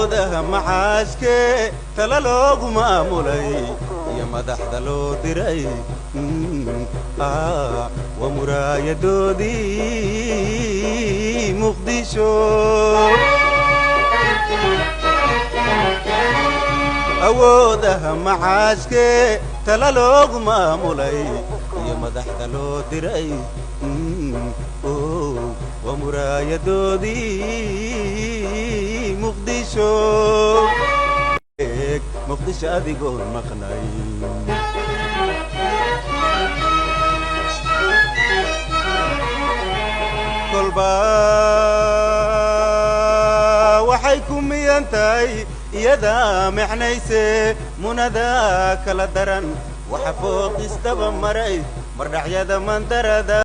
Awoodaha macaashke tala loogu maamulay iyo madaxda loo diray, waa muraayadoodii Muqdisho. Awoodaha macaashke tala loogu maamulay iyo madaxda loo diray, waa muraayadoodii Muqdisho. Muqdisho adigoon maqnay kolba waxay ku miyan tahay iyadaa micnayse munada kala daran, waxa fooqisdaba maray mardhacyada mandarada.